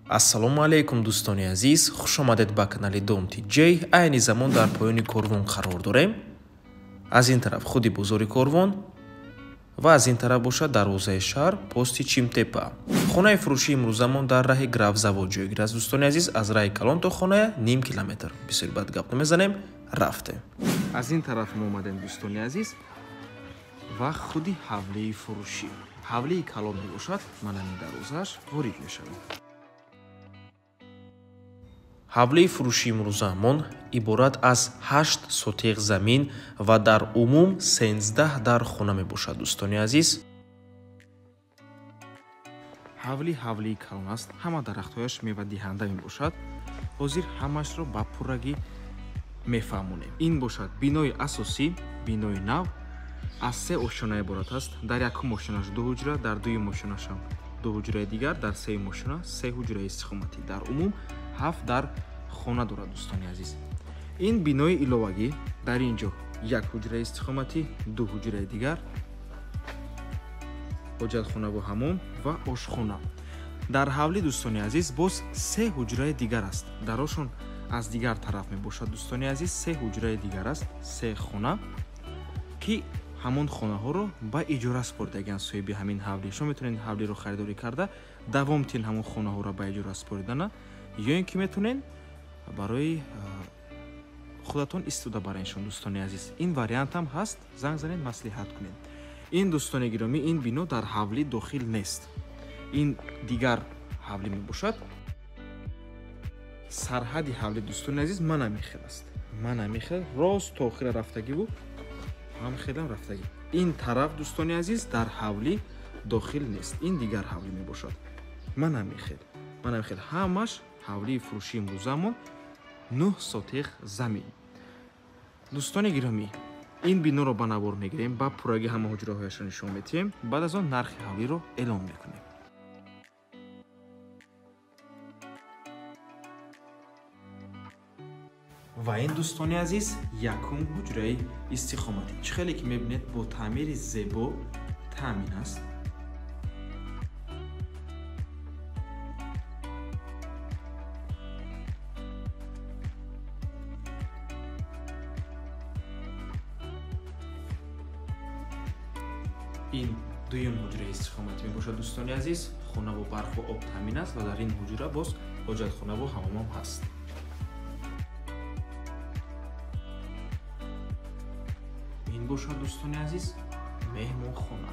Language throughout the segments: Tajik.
Ассалому алайкум дӯстони азиз, хуш омадед ба канали Дом TJ. Айни замон дар поёни корвон қарор дорем. Аз ин тараф худи бозори корвон ва аз ин тараф бошад дарвозаи шаҳр, пости Чимтепа. Хонаи фурӯшии имрӯзамон дар раҳи Графзавод ҷойгир аст. Дӯстони азиз, аз раҳи калон то хона ним километр. Бисёр бад гап намезанем, рафтем. Аз ин тараф мо омадем, дӯстони азиз, ва худи ҳавлии фурӯшӣ. Ҳавлии калон мебошад, ман ҳамин дарвозааш ворид мешавем. Ҳавлии фурӯшии имрӯзаамон иборат аз 8 сотиқ замин ва дар умум 13 дар хона мебошад, дӯстони азиз. Ҳавли ҳавлии калон аст, ҳама дарахтҳояш мевадиҳанда мебошад. Ҳозир ҳамашро ба пуррагӣ мефаҳмонем. Ин бошад бинои асосӣ, бинои нав, аз 3 ошёна иборат аст. Дар якум ошёнаш 2 ҳуҷра, дар дуюм ошёнашам 2 ҳуҷраи дигар, дар сеюм ошёна 3 ҳуҷраи истиқоматӣ. Дар умум 7 дар хона дорад, дӯстони азиз. Ин бинои иловагӣ, дар ин ҷо 1 ҳуҷраи истиқоматӣ, 2 ҳуҷраи дигар, ҳоҷатхонаву ҳамом ва ошхона. Дар ҳавлӣ, дӯстони азиз, боз 3 ҳуҷраи дигар аст. Дарошон аз дигар тараф мебошад, дӯстони азиз, 3 ҳуҷраи дигар аст, 3 хона, ки ҳамон хонаҳоро ба иҷора супоридагианд соҳиби ҳамин ҳавлӣ. Шумо метавонед ҳавлиро харидорӣ карда давом тин ҳамон хонаҳоро ба иҷора супоридана, ё ин ки метавонед барои худатон истифода бареншон, дӯстони азиз. Ин вариант ҳам ҳаст, занг занед, маслиҳат кунед. Ин, дӯстони гиромӣ, ин бино дар ҳавлӣ дохил нест. Ин дигар ҳавлӣ мебошад. Сарҳади ҳавлӣ, дӯстони азиз, ман ҳамин хел аст. Ман ҳамин хел рост то охира рафтагиву ҳам хелам рафтагӣ. Ин тараф, дӯстони азиз, дар ҳавлӣ дохил нест. Ин дигар ҳавлӣ мебошад. Ман ҳамин хел. Ман ҳамин хел. Ҳамаш ҳавлии фурӯшии имрӯзамон 9 сотиқ замин. Дӯстони гиромӣ, ин биноро ба навор мегирем, ба пуррагӣ ҳама ҳуҷраҳояшро нишон медиҳем, баъд аз он нархи ҳавлиро эълон мекунем. Ва ин, дӯстони азиз, якум ҳуҷраи истиқоматӣ. Чӣ хеле ки мебинед, бо таъмири зебо таъмин аст. Ин дуюм ҳуҷраи истиқоматӣ мебошад, дӯстони азиз. Хона бо барқу об таъмин аст ва дар ин ҳуҷра боз ҳоҷатхонаву ҳамомам ҳаст. Ин бошад, дӯстони азиз, меҳмонхона.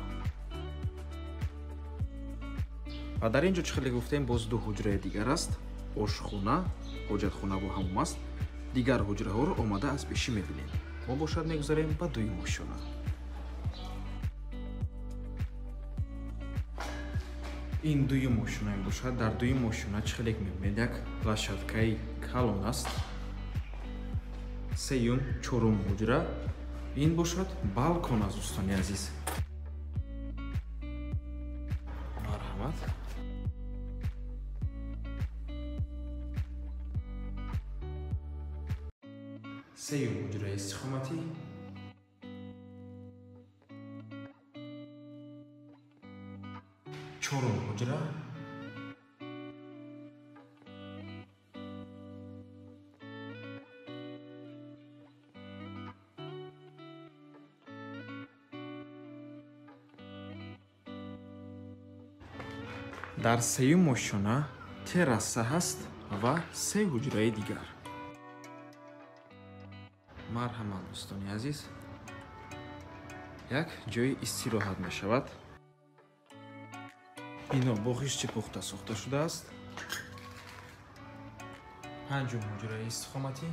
Ва дар ин ҷо, чӣ хеле гуфтем, боз 2 ҳуҷраи дигар аст. Ошхона, ҳоҷатхонаву ҳамом аст. Дигар ҳуҷраҳоро омада аз пешӣ мебинем. Мо бошад мегузарем ба дуюм ошёна. Ин дуюм ошёна мебошад. Дар дуюм ошёна, чӣ хеле мебинед, як площадкаи калон аст. Сеюм, чорум ҳуҷра. Ин бошад балкон аст, дӯстони азиз. Марҳамат. Сеюм ҳуҷраи истиқоматӣ. Чорум ҳуҷра. Дар сеюм ошёна терраса ҳаст ва 3 ҳуҷраи дигар. Марҳамат, дӯстони азиз, як ҷои истироҳат мешавад. Бино бо хишти пухта сохта шудааст. Панҷум ҳуҷраи истиқоматӣ,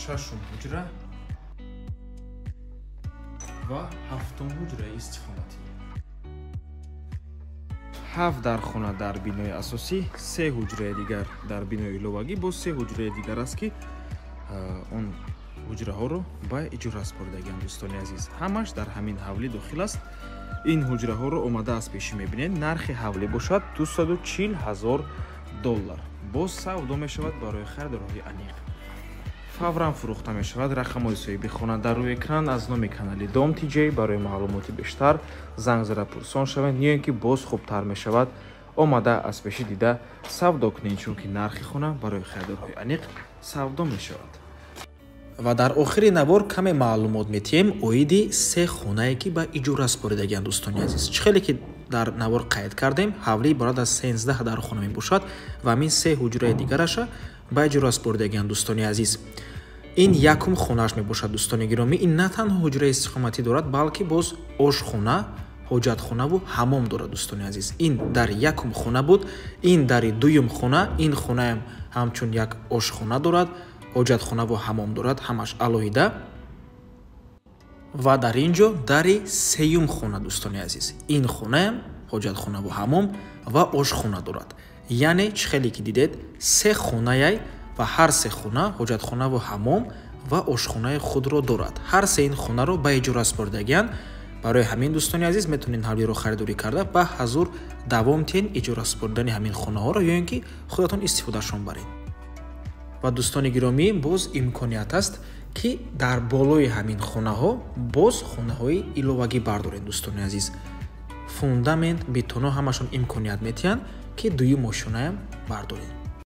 шашум ҳуҷра ва ҳафтум ҳуҷраи истиқоматӣ. 7 дар хона дар бинои асосӣ, 3 ҳуҷраи дигар дар бинои иловагӣ, боз 3 ҳуҷраи дигар аст, ки он ҳуҷраҳоро ба иҷора супоридагианд, дӯстони азиз. Ҳамаш дар ҳамин ҳавлӣ дохил аст. Ин ҳуҷраҳоро омада аз пешӣ мебинед. Нархи ҳавлӣ бошад 240 000 доллар. Боз савдо мешавад барои харидороҳои аниқ. Фавран фурӯхта мешавад. Рақамҳои соҳиби хона дар рӯи экран. Аз номи канали Дом ТиДжей барои маълумоти бештар занг зада пурсон шавед, ё ин ки боз хубтар мешавад омада аз пеши дида савдо кунед, чунки нархи хона барои харидорҳои аниқ савдо мешавад. Ва дар охири навор каме маълумот метиҳем оиди се хонае, ки ба иҷора супоридагианд, дӯстони азиз. Чӣ хеле ки дар навор қайд кардем, ҳавлӣ иборат аз 13 дархона мебошад ва ҳамин се ҳуҷраи дигараша ба иҷора супоридагианд, дӯстони азиз. Ин якум хонааш мебошад, дӯстони гиромӣ. Ин на танҳо ҳуҷраи истиқоматӣ дорад, балки боз ошхона, ҳоҷатхонаву ҳамом дорад, дӯстони азиз. Ин дар якум хона буд, ин дари дуюм хона. Ин хонаам ҳамчун як ошхона дорад, ҳоҷатхонаву ҳамом дорад, ҳамаш алоҳида. Ва дар ин ҷо дари сеюм хона, дӯстони азиз. Ин хонаам ҳоҷатхонаву ҳамом ва ошхона дорад. Яъне чӣ хеле ки дидед, се хонаяй ва ҳар се хона ҳоҷатхонаву ҳамом ва ошхонаи худро дорад. Ҳар се ин хонаро ба иҷора супоридагианд. Барои ҳамин, дӯстони азиз, метавонед ҳавлиро харидорӣ карда ба ҳазур давом тиҳед иҷора супоридани ҳамин хонаҳоро ё ин ки худатон истифодашон баред. Ва дӯстони гиромӣ, боз имконият аст, ки дар болои ҳамин хонаҳо боз хонаҳои иловагӣ бардоред, дӯстони азиз. Фундамент, бетоно ҳамашон имконият метиҳанд, ки дуюм ошонаям бардоред.